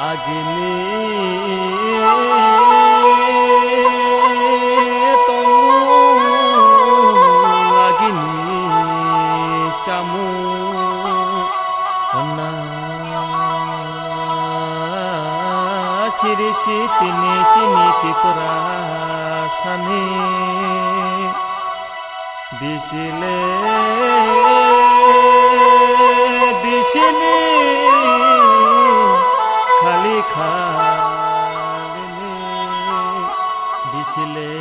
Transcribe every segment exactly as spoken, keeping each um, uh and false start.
Agini tongmung, agini chamung, honna siri si tini chini Tripura sani. Bisile, bisini khali khalini, bisile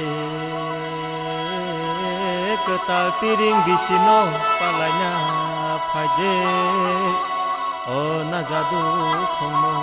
kwtal tiring bisino palaina phaide, o najadu songmo.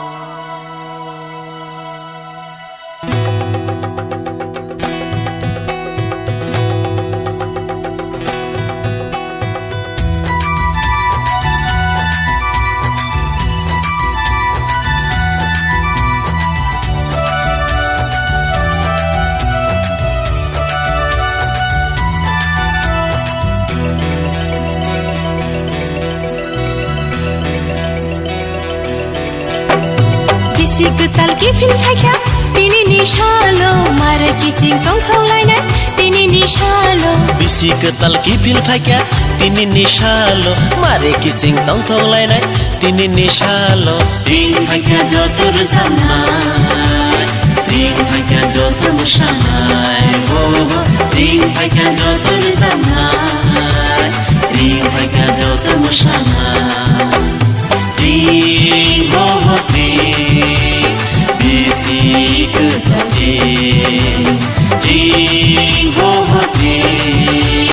Bisi kwtal kiphil phaikha, tini ni salo mare kiching tongthok lainai, tini ni salo. Bisi kwtal kiphil phaikha, tini ni salo mare kiching tongthok lainai, tini ni salo. Ring phaikha joto rwchapnai, ring phaikha joto mwsanai, oh, ring phaikha joto rwchapnai, ring phaikha joto mwsanai. Ring, oh, ring, bisi kwtal ring, ring, oh, ring.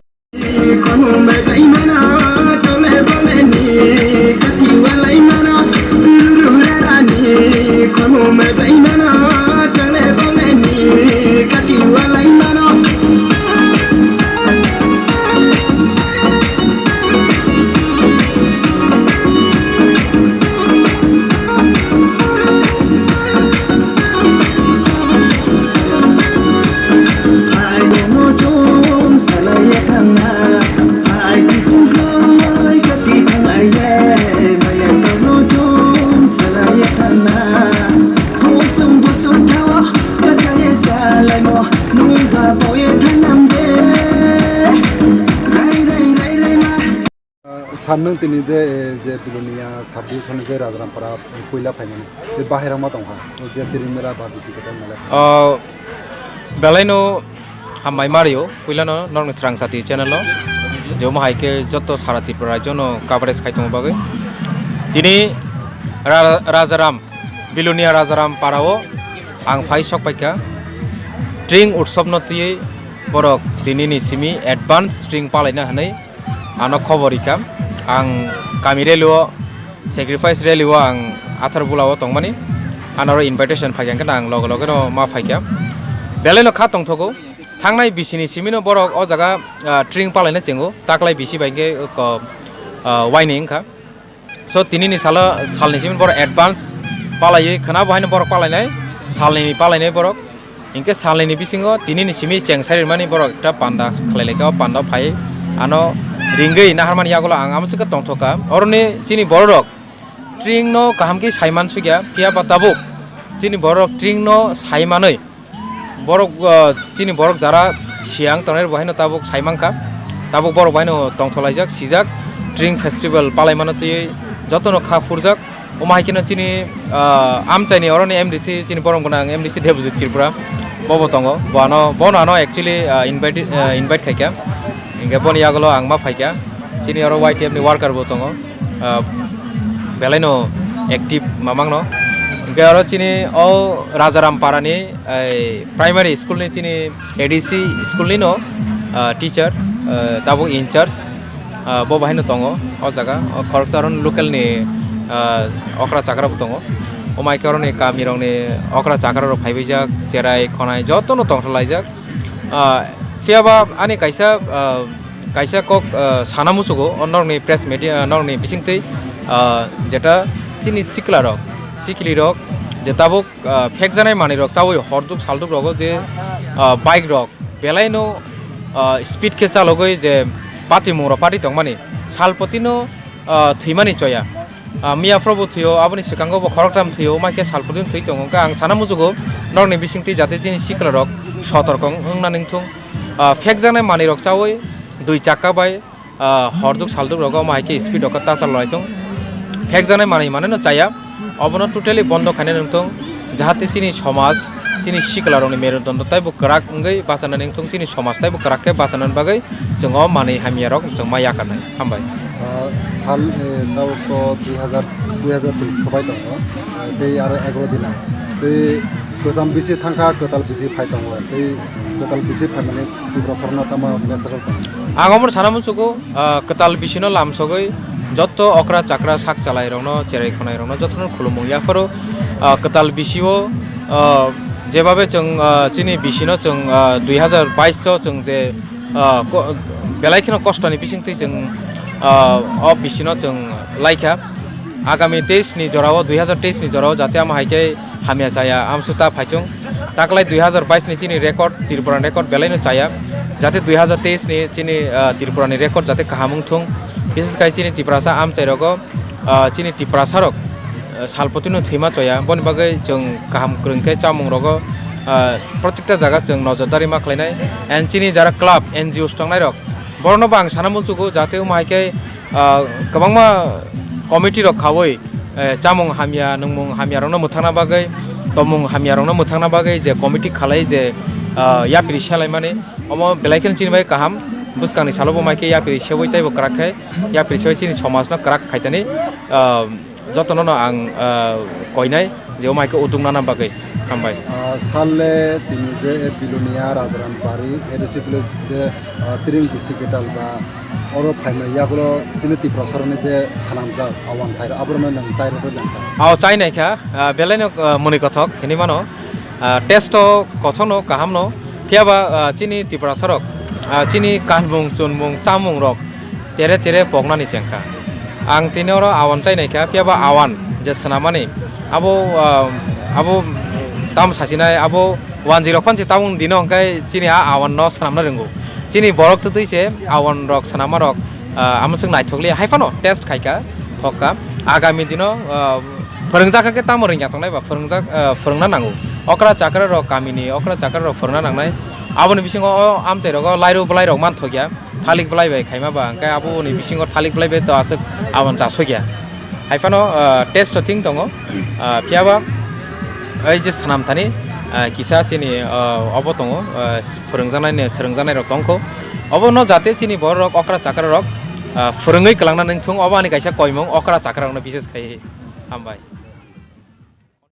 Sir, nwng tini de, eh, je Bilonia sub division ni je Rajarampara, eh, puila phaimani, je bahai rok ma tongkha, je Tirimera ba bisi kwtal mela. Oh, belaino hambai mario, puilano norokni Srang Sati channel o, je omo hai khe joto sara Tripura rajyo no coverage khai tongo bagwi. Tini Ra-, Rajaram, Bilonia Rajaram para o ang phai sok paikha. Tring utsob no twiwi borok tini ni simi advance tring palaina hwnwi ano khobor rikha. Ang kami rally o, sacrifice rally o ang Atharbula o tongmani. Ano oro invitation phaikha, hwnkhe ang loge loge no ma phaikha. Belai no kha tongthogo. Thangnai bisi ni simi no borok o jaga, ah, tring palaina chengo. Taklai bisi bai hwnkhe ko, ah, waini wngkha. So, tini ni salo, salni simi borok advance palaiwi khwna bo haino borok palainai, salni ni palainai borok. Hinkhe salni ni bisingo tini ni simi chengsari rwmani borok ekta panda khlai laikha, o panda o phai ano ringwi naharmani yagulo ang amo sika tongthokha. Oroni chini borok rok tring no kaham khe sai mansukya, phiya ba tabuk chini borok rok tring no sai manwi Borok, ah, chini borok jara siyang tongnai bo haino tabuk sai mankha. Tabuk borok bo haino tongthok laijak, sijak, Tring Festival palaimano twiwi jotono kha phurjak. Omo hai kheno chini, ah, amchaini oroni M D C, chini borom gwnang M D C Debojit Tripura, bobo tongo. Bo ano, bono ano actually, ah, invite, ah, invite khaikha. Hinkhe boni yagulo ang ma phaikha. Chini oro Y T F ni worker bo tongo. Ah, belaino active mamangno. Hinkhe oro chini o Rajaram parani, ei, primary school ni chini A D C school ni no, ah, teacher, ah, tabuk in charge, ah, bo bahaino tongo o jaga. O khoroksa oro local ni, ah, okra chakra bo tongo. O mai khe oroni kami rokni okra chakra rok phaibaijak, cherai khonai jotono tongthok laijak. Ah, phiya ba ani kaisa, ah, kaisa kok, ah, sana muchugo, o norokni press media, ah, norokni bisingtwi, ah, jeta chini sikla rok, sikli rok, je tabuk, ah, phekjanai manwi rok chaui horduk salduk rogo je, ah, bike rok belaino, ah, speed khe chalogwi je patimung rok pati tongmani salpotino, ah, thwimani choya. Ah, miya phoro bo thwio, aboni swkango bo khoroktham thwio, wngma khe sal pudin thwi tongo. Hwnkhe ang sana muchugo, norokni bisingtwi jate chini sikla rok sotorko wng-, wngna nangthung. Ah, phekjaknai manwi rok chawi, dui chakka bai, ah, horduk salduk rogo wngma hai khe speed rok tachal lai thung. Phekjaknai manwi mane no chaya, obono totally bondo khaina nangthung. Jahate chini somaj, chini sikla rokni merudondo taibo kwrak wngwi bachana nangthung, chini somaj taibo kwrak khe bachana bagwi chwng o manwi hamya rok chwng ma yakarnai. Hambai. Ah, sal, eh, tao to dui hazar, dui hazar teis sobai tongo. Ah, tei aro egaro dina. Tei kwcham bisi thangkha, kwtal bisi phai tongo. Tei kwtal bisi phaimani Tiprasarokno tamo message rok tongo? Ang omono sana muchugo, ah, kwtal bisino lamsogwi jotto okra chakra sak chalairokno, cherai khonairokno jottono khulumung yapharo, ah, kwtal bisio, ah, jebabe chwng, ah, chini bisino chwng, ah, dui hazar bais o chwng je ah, ko-, belai kheno kostoni bisingtwi chwng, ah, o bisino chwng laikha. Agami teis ni jorao, dui hazar teis ni jorao jate amo hai khe hamya chaya amsuk ta phaitung. Taklai dui hazar bais ni chini record, Tripura ni record belai no chaya. Jate dui hazar teis ni chini, ah, Tripura ni record jate kaham wng thung. Bises khai chini Tiprasa amchai rogo ah, chini Tiprasa rok, ah, salpotino thwima choya, boni bagwi chwng kaham kwrwng khe chamung rogo, ah, protekta jaga chwng nojordari ma khlainai. And chini jara club, N G Os tongnai rok, borokno bo ang sana muchugo, jate wngma hai khe, ah, kwbangma committee rok khaui, eh, chamung hamya, nungmung hamya rokno mwthangna bagwi, tongmung hamya rokno mwthangna bagwi je committee khalai je, ah, yapri selaimani, omo belai kheno chini bai kaham. Bwskangni salo bo mai khe yapri seui tei bo kwrak khe, yapri seui chini somajno kwrak khaitani, ah, jotono no ang, ah, koinai je o mai khe uduk nana bagwi. Hambai. Ah, sal le tini je Bilonia, Rajaram Bari, A D C village je, ah, Tring bisi kwtal ba oro phaimai yagulo chini Tiprasarokni je sanamjak awan thai rok, aborokno nwng chai rwgwi nang kha? Ao, chai nai kha, ah, belai no, ah, mwnwi kothok hinwi mano. Ah, taste o kothok no, kaham no, phiya ba, ah, chini Tiprasa rok, ah, chini kanmung, chunmung, chamung rok tere tere poknani chengkha. Ang tini oro awan chai nai kha, phiya ba awan je swnamani abo, ah, abo tam sachinai, abo wanjwi rok phan se tamung dino hwnkhe chini a awan no swnamna rwngo. Chini borok twtwi se awan rok swnama rok, ah, amo swk naithok liya, hai phano taste khai kha, thok kha. Agami dino, ah, Phwrwngjak khe tamo rwngya tongnai ba phwrwngjak, eh, phwrwngna nango. Okra chakra rok kamini okra chakra rok phwrwngna nangnai. Aboni bisingo o amchai rogo lairu bwlai rok manthokya. Thalik bwlai bai khaima ba hwnkhe aboni bisingo thalik bwlai bai to aswk aboni chasokya. Hai phano, eh, taste to thing tongo. Eh, phiya ba ei je swnam thani, eh, kisa chini, eh, obo tongo, eh, phwrwngjaknai ni, swrwngjaknai rok tongkho. Obo no jate chini borok rok okra chakra rok, eh, phwrwngwi kwlangna nangthung obo ani kaisa koimung okra chakra rokno bises khai. Hambai.